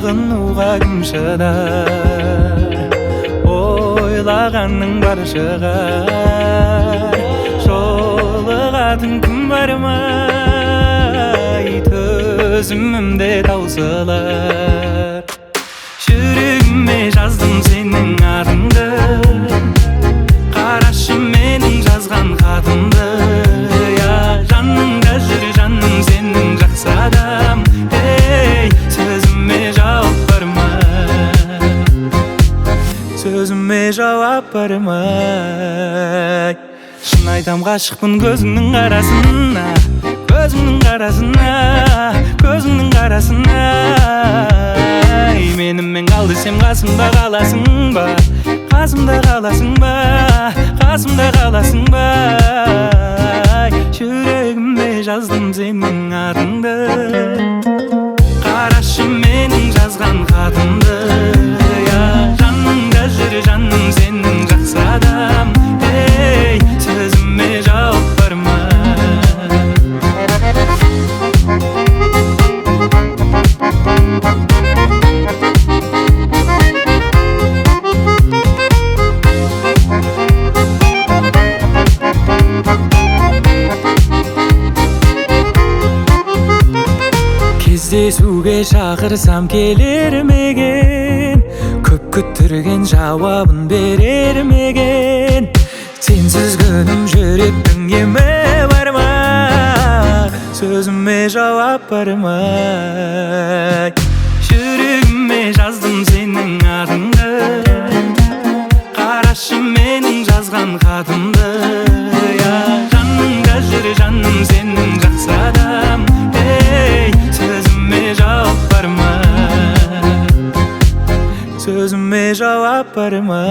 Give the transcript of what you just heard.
Сағынуға кім шыдар, ойлағаның бар шығар. Жолығатын күн бар ма, төзімім де таусылар. Жүрегіме жаздым сенің атыңды, қарашы менің жазған хатымды. Жаныңда жүр жаным сенің жақсы адам, ей, сөзіме жауап бар ма, сөзіме жауап бар ма? Шын айтам, ғашықпын көзіңнің қарасына, көзіңнің қарасына, көзіңнің қарасына. Менімен қал десем қасымда қаласың ба, қасымда қаласың ба, қасымда қаласың ба? Жүрегіме жаздым сенің атыңды, қарашы менің жазған хатымды. Жаныңда жүр жаным сенің жақсы адам, ей, сөзіме жауап бар ма? Кездесуге шақырсам келер ме екен, көп күттірген жауабын берер ме екен? Сенсіз күнім жүректің емі бар ма, сөзіме жауап бар ма? Жүрегіме жаздым сенің атыңды, қарашы менің жазған хатымды. Жаныңда жүр жаным сенің жақсы адам, ей, сөзіме жауап бар ма, сөзіме жауап бар ма?